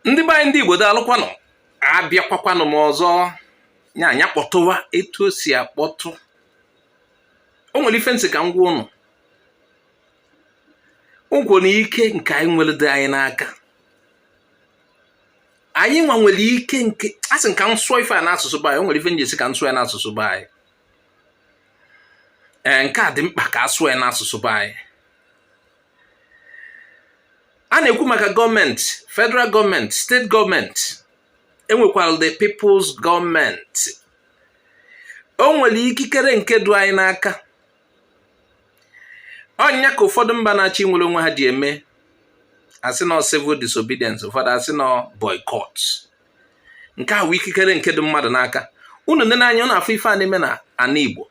Ndị be anyị, ndị Igbo, daalụkwanụ. Abịakwakwanụ m ọzọ. Nya anya kpọtụwa etu o si akpọtụ. O nwere ife m sị ka m gwa ụnụ. Ụgwọ na ike nke anyị nwere dị anyị n'aka. Anyị nwa nwere ike nke a sị ka m sụọ ife a n'asụsụ be anyị. O nwere ife m ji sị ka m sụọ ya n'asụsụ be anyị. Ee, nke a dị mkpa ka a sụọ ya n'asụsụ be anyị. A na-ekwu maka gọọmenti, federal gọọmenti, steeti gọọmenti, enwekwara the people's gọọmenti. O nwere ikikere nke dụ anyị n'aka. Ọ nya ka ụfọdụ mba na-achọ inwere onwe ha ji eme, asị na civil disobedience, ụfọdụ asị na boycott. Nke a wụ ikikere nke dị mmadụ n'aka. Unu nene anya, unu afụ ife a na-eme na ana Igbo.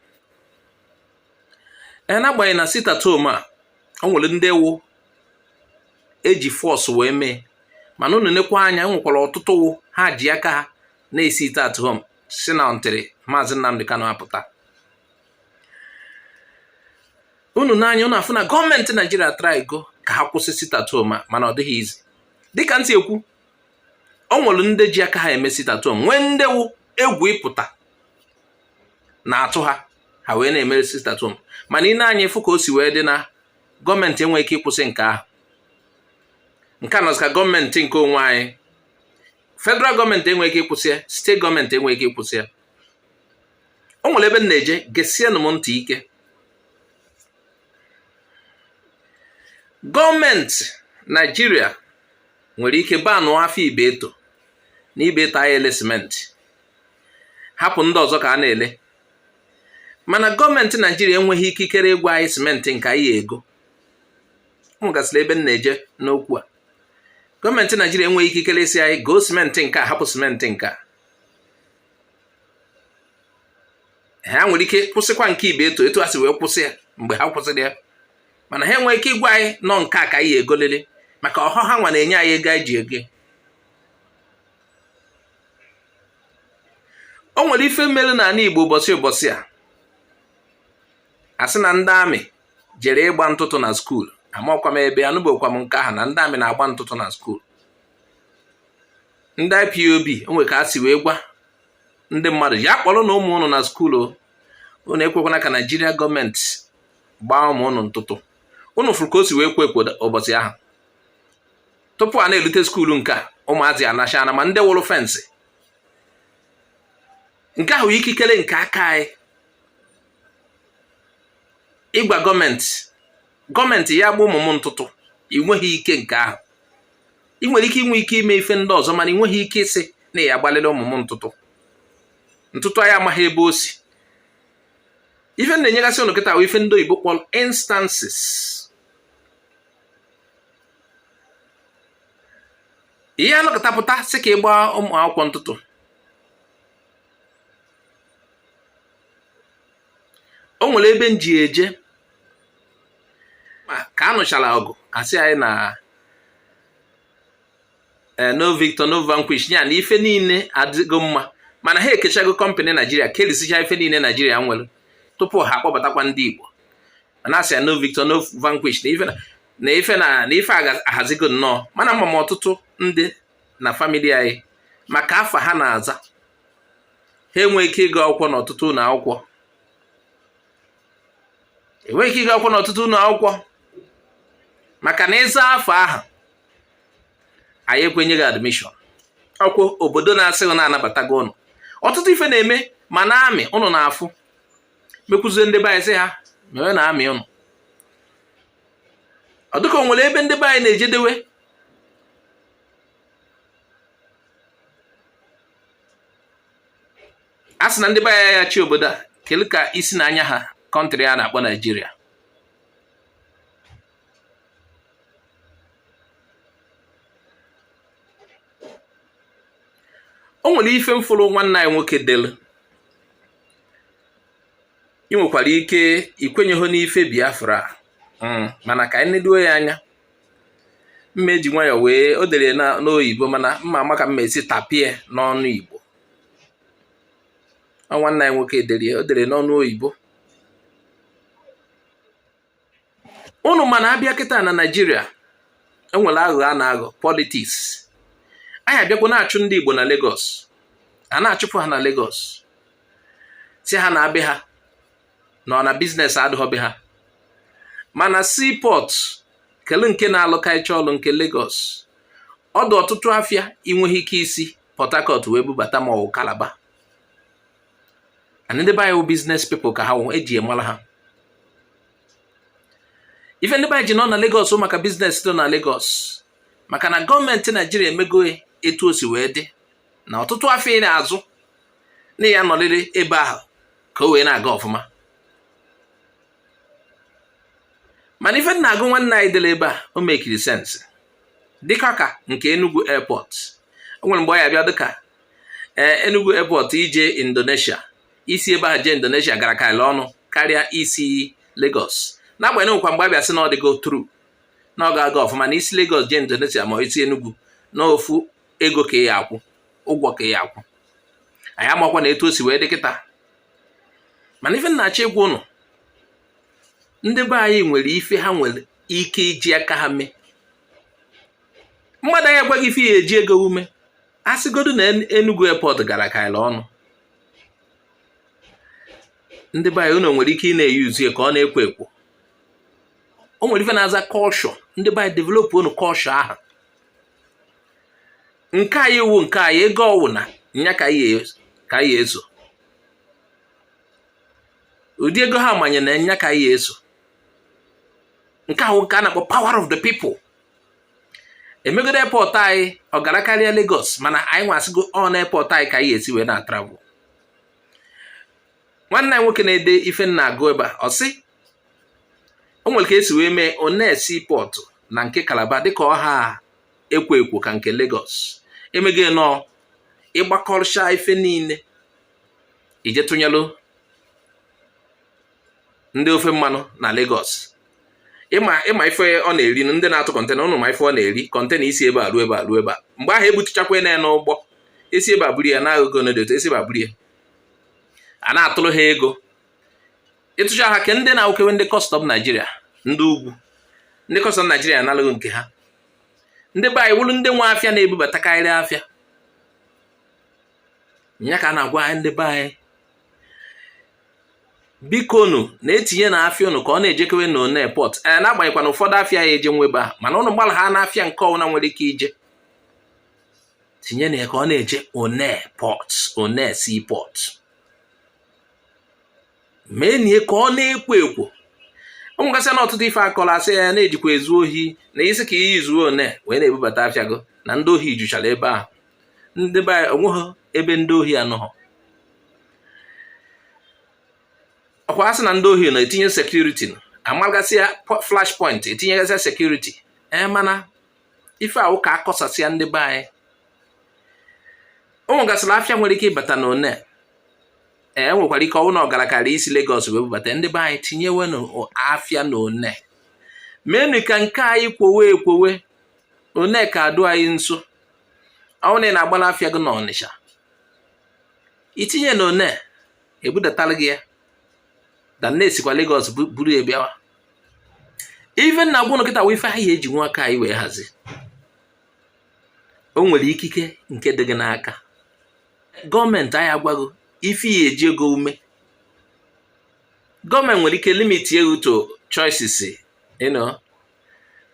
Ee, n'agbanyeghị na sit at home a, o nwere ndị wụ eji force wee mee, mana unu nekwa anya, enwekwara ọtụtụ wụ ha ji aka ha na-esit at home si na until Maazị Nnamdi Kanu apụta. Unu n'anya, unu afụ na gọọmenti Naijiria trygo ka ha kwụsị sit at home a, mana ọ dịghị easy. Dịka m si ekwu, o nwere ndị ji aka ha eme sit at home, nwee ndị wụ egwu ịpụta na-atụ ha, ha wee na-emere sit at home. Mana i nee anya, ịfụ ka o si wee dị na gọọmenti enweghị ike ịkwụsị nke ahụ. Nke a nọzi ka gọọmenti nke onwe anyị. Federal gọọmenti enweghị ike ịkwụsị ya, steeti gọọmenti enweghị ike ịkwụsị ya. O nwere ebe m na-eje, gesienụ m ntị ike. Gọọmenti Naijiria nwere ike banụọ afịa Ibeto na Ibeto aya ele simenti, hapụ ndị ọzọ ka a na-ele, mana gọọmenti Naijiria enweghị ikikere ịgwa anyị simenti nke anyị ego. O nwegasịrị ebe m na-eje n'okwu a. Gọọmenti Naijiria enweghị ikikere ịsị anyị goo simenti nke a, hapụ simenti nke a. Ha nwere ike kwụsịkwa nke Ibeto etu a si wee kwụsị ya mgbe ha kwụsịrị ya, mana ha enweghị ike ịgwa anyị nọ nke a ka anyị egolele, maka ọhọ ha nwa na-enye anyị ego anyị ji ego. O nwere ife mere n'ala Igbo ụbọchị ụbọchị a, asị na ndị amị jere ịgba ntụtụ na skuul. Amakwa m ebe, anụbokwa m nke ahụ na ndị amị na-agba ntụtụ na skuul. Ndị IPOB onwe ka a si wee gwa ndị mmadụ ya kpọrọ na ụmụ ụnụ na skuul, ụnụ ekwekwana ka Naijiria gọọmenti gbaa ụmụ ụnụ ntụtụ. Ụnụ fụrụ ka o si wee kwo ekwo ụbọchị ahụ. Tupu a na-erute skuulu nke a, ụmụazị anachana ma ndị wụrụ fensị. Nke ahụ ikikere nke aka anyị ịgwa gọọmenti, gọọmenti ya gba ụmụ m ntụtụ. Ị nweghị ike nke ahụ. Ị nwere ike inwe ike ime ife ndị ọzọ, mana ị nweghị ike ịsị na ya agbalịla ụmụ m ntụtụ. Ntụtụ anyị amaghị ebe o si. Ife m na-enyegasị ụnụ kịta bụ ife ndị oyibo kpọrọ instances. Ihe anọkọta pụta sị ka ị gbaa ụmụ akwụkwọ ntụtụ. O nwere ebe m ji eje ma ka a nụchara ọgụ, asị anyị na eh, no victor no vanquish, ya na ife niile adịgo mma, mana ha ekechago kọmpanị Naijiria, kerisicha ife niile Naijiria nwere tupu ha akpọbatakwa ndị Igbo. Mana asị ya no victor no vanquish, na ife na ife na na ife ahazigo nnọọ. Mana ama m ọtụtụ ndị na famili anyị, maka afa ha na-aza, ha enweghị ike ịgụ akwụkwọ n'ọtụtụ ụlọ akwụkwọ. Enweghị ike ịgụ akwụkwọ n'ọtụtụ ụlọ akwụkwọ maka na ịza afa ahụ, anyị ekwenyeghị admission. Ọkwụ obodo na-asị na-anabatago ụnụ. Ọtụtụ ife na-eme ma na amị ụnụ na-afụ mekwuzie ndị be anyị sị ha mewe na amị ụnụ. Ọ dịka o nwere ebe ndị be anyị na-ejedewe. A sị na ndị be anyị ya chi obodo a kelu ka isi na anya ha kọntrị a na-akpọ Naijiria. O nwere ife m fụrụ nwanne anyị nwoke delu. Ị nwekwara ike ikwenyeghị n'ife Biafra, mana ka anyị neduo ya anya. Mma eji nwayọọ wee o dere n'oyibo, mana mma ama ka mma esi tapie n'ọnụ Igbo. Ọ nwanne anyị nwoke dere, o dere n'ọnụ oyibo. Unu mana abịa kịta na Naijiria, enwere aghụghọ a na-aghọ politics. Anyị abịakwa na-achụ ndị Igbo na Lagos, a na-achụpụ ha na Lagos, si ha na-abịa ha nọ na business adịghọ be ha. Mana seaport kelu nke na-alụkacha ọlụ nke Lagos, ọdụ ọtụtụ afịa ị nweghị ike isi Port Harcourt wee bubata ma ọ wụ Calabar. And ndị be anyị wụ business people ka ha wụ, eji mara ha. Ife ndị be anyị ji nọ na Lagos maka business dị na Lagos, maka na gọọmenti Naijiria emego etu o si wee dị na ọtụtụ afịa ị na-azụ na ya nọrịrị ebe ahụ ka o wee na-aga ọfụma. Mana ife na-agụ nwanne anyị dịla ebe a, o mekiri sense, dịka ka nke Enugu airport. O nwere mgbe ọ ya bịa dịka Enugu airport ije Indonesia, isi ebe ahụ jee Indonesia gara karịa ọnụ karịa isi Lagos. N'agbanyeghị nkwa mgbe abịa sị na ọ dịgo true na ọ ga-aga ọfụma na isi Lagos jee Indonesia ma isi Enugu na ofu ego ka ya akwụ ụgwọ ka ya akwụ. Anyị amakwa na etu o si wee dị kịta. Mana ife na-achọ ịgwa ụnụ, ndị be anyị nwere ife ha nwere ike iji aka ha mee. Mmadụ anyị agwaghị ife ya eji ego ume a sịgodu na Enugu airport gara kaịla ọnụ. Ndị be anyị, unu nwere ike ị na-eyuzu ya ka ọ na-ekwo ekwo. O nwere ife na-aza culture. Ndị be anyị, develop unu culture ahụ. Nke anyị wụ nke anyị, ego ọwụ na nya ka anyị eso, ụdị ego ha manye na nya ka anyị eso. Nke ahụ nke a na-akpọ power of the people. Emegodo airport anyị ọ gara karịa Lagos, mana anyị nwasịgo ọ na airport anyị ka anyị esi wee na travel. Nwanne anyị nwoke na-ede ife nna agụ ebe a, ọ sị o nwere ka esi wee mee Onne seaport na nke Calabar dịka ọha ekwo ekwo ka nke Lagos. Emego nọọ ịgbakọrịcha ife niile ije tụnyelụ ndị ofe mmanụ na Lagos. Ịma ịma ife ọ na-eri, ndị na-atụ container ụnụ ma ife ọ na-eri container isi ebe a ruo ebe a ruo ebe a. Mgbe ahụ ebutuchakwa na n'ụgbọ esi ebe a buru ya na agụgụ na esi ebe a buru ya, a na-atụrụ ha ego ịtụcha ha ke ndị na-awụkewe ndị custom Naijiria, ndị ugwu, ndị custom Naijiria analụghị nke ha. Ndị be anyị wụrụ ndị nwe afịa na-ebubatakarị afịa ya ka a na-agwa anyị, ndị be anyị, bikonu na-etinye na afịa unu ka ọ na-ejekewe na Onne port. Ee, n'agbanyeghịkwa na ụfọdụ afịa ya eje nwebe ahụ, mana ụnụ gbara ha n'afịa nke ọbụla nwere ike ije tinye na ya ka ọ na-eje Onne port, Onne seaport, mee ka ọ na-ekwo ekwo. O nwegasị na ọtụtụ ife akọrọ, asị ya na-ejikwa ezu ohi na isi ka iyi zuo one wee na-ebubata afịa gị na ndị ohi juchara ebe ahụ. Ndị be anyị, onweghị ebe ndị ohi anọghọ. Ọkwa asị na ndị ohi na-etinye security, amagasị ya flash point, etinyegasịa security. Ee, mana ife ahụ ka akọsasịa ndị be anyị. O nwegasịrị afịa nwere ike ịbata na Onne. Ee, nwekwara ike ọnwụ na ọgara karịa isi Lagos wee bubata. Ndị be anyị, tinyewenụ afịa na Onne, meenụ ka nke anyị kwowe ekwowe. Onne ka adụ anyị nso. Ọ na ị na-agbara afịa gị na Ọnịsha, itinye na Onne, ebudatara gị ya dan na-esikwa Lagos buru ya bịawa. Ife na agwụ kịta wụ ife anyị eji nwa aka anyị wee hazi. O nwere ikike nke dị gị n'aka. Gọọmenti anyị agwaghị ife ya eji ego ume. Gọọmenti nwere ike limit ego to choices,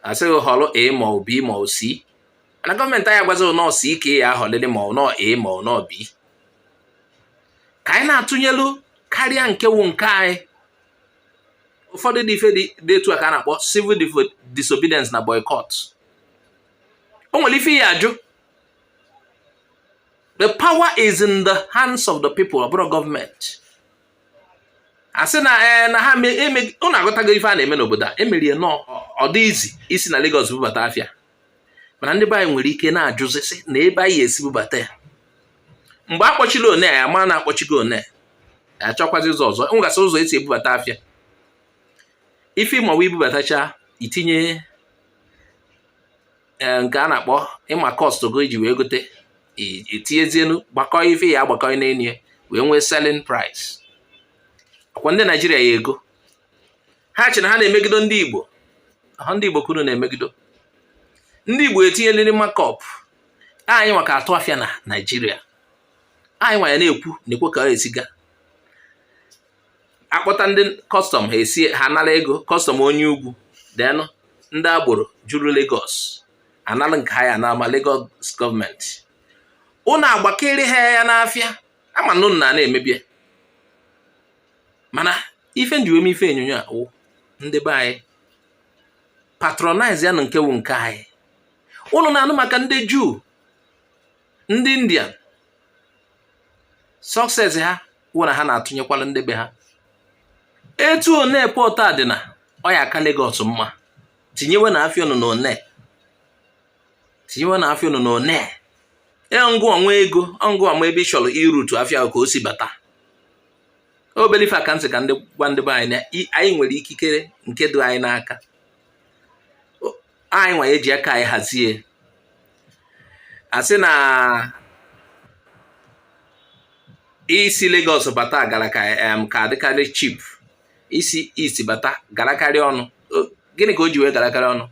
asịghị họrọ A ma ọ B ma ọ C, mana gọọmenti anyị agwazighị nọọ C ka ya ahọlịrị ma ọ nọọ A ma ọ nọọ B. Ka anyị na-atụnyelu karịa nke wụ nke anyị. Ụfọdụ dị ife dị etu a ka a na-akpọ civil disobedience na boycott. O nwere ife ya ajụ. The power is in the hands of the people, ọ bụrụ gọọmenti asị na ee na ha unu aghọtago ife a na-eme n'obodo a emerie nọọ. Ọ dị izi isi na Lagos bubata afịa, mana ndị be anyị nwere ike na-ajụzi sị na ebe anyị esi bubata ya. Mgbe a kpọchiri Onne ya, ma na-akpọchigo Onne, achọkwazi ụzọ ọzọ. Enwegasị ụzọ esi ebubata afịa. Ife ma ọ bụ ibubatacha, itinye nke a na-akpọ ịma cost go iji wee gote, etinyezienu gbakọ ife ya agbakọ n'elu ya wee nwee selling price. Ọkwa ndị Naijiria ya ego ha che na ha na-emegido ndị Igbo ha, ndị Igbo kwuru na-emegido ndị Igbo, etinyeliri markup. Anyị nwa ka atụ afịa na Naijiria. Anyị nwa ya na-ekwu na-ekwe ka ọ esiga akpọta ndị custom, ha esi ha nara ego custom onye ugwu, denụ ndị agboro juru Lagos anara nke ha ya na ama Lagos gọọmenti. Ụnụ agbakere ha ya n'afịa ama na ụnụ na na-emebie. Mana ife nji weme ife onyonyo a wụ, ndị be anyị, patronize ya na nke wụ nke anyị. Ụnụ na-anụ maka ndị Juu, ndị Indian, success ha wụ na ha na-atụnyekwala ndị be ha. Etu Onne port a dị na ọ ya aka Lagos mma, tinyewe na afịa ụnụ na Onne, tinyewe na afịa ụnụ na Onne. Ngụ onwe ego ngụ ama ebe ị chọrọ irutu afịa ka o si bata. Obere ife aka ntị ka ndị gwa ndị be anyị na anyị nwere ikikere nke dị anyị n'aka. Anyị nwa eji aka anyị hazie. Asị na isi Lagos bata gara ka ka adịkarị cheap, isi East bata garakarị ọnụ. Gịnị ka o ji wee garakarị ọnụ?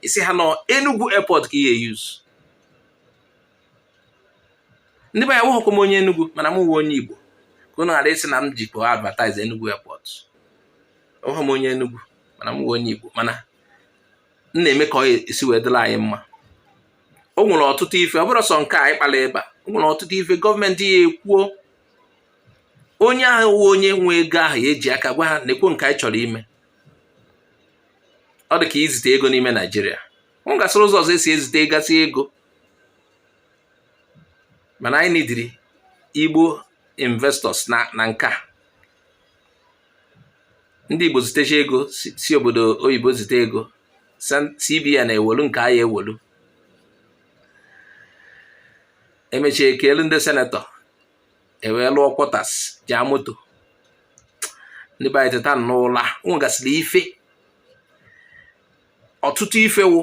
Isi ha nọ Enugu airport ka ihe use. Ndị be anyị, awụghọkwa m onye Enugu, mana m wụ onye Igbo, ka unu ghara ịsị na m jikwa advertise Enugu airport. Awụghọ m onye Enugu, mana m wụ onye Igbo, mana m na-eme ka ọ esi wee dịrị anyị mma. O nwere ọtụtụ ife, ọ bụrụ sọ nke a anyị kpara ebe a, o nwere ọtụtụ ife gọọmenti ya ekwuo, onye ahụ wụ onye nwe ego ahụ ya eji aka gwa ha na-ekwo nke anyị chọrọ ime. Ọ dị ka izite ego n'ime Naijiria, ọ gasịrị ụzọ ọzọ esi ezite gasị ego, mana anyị nidiri Igbo investors na nke a. Ndị Igbo zitecha ego si obodo oyibo zite ego, CBN ewelu nke anyị ewelu, emechie ekelu ndị senator ewee lụọ quarters, jaa moto. Ndị be anyị, teta n'ụla. Nwegasịrị ife, ọtụtụ ife wụ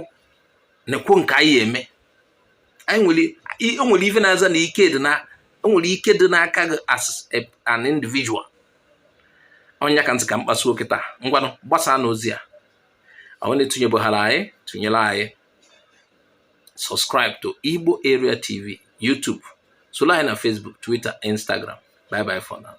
na-ekwo nke anyị eme. Anyị nwere, o nwere ife na-aza na ike dị na, o nwere ike dị n'aka gị as an individual. Ọnya ka ntị ka mkpasuo kịta. Ngwanụ, gbasaa n'ozi a. Ọ na-etụnyebeghara anyị, tụnyere anyị. Subscribe to Igbo Area TV YouTube, soro anyị na Facebook, Twitter, Instagram. Bye bye for now.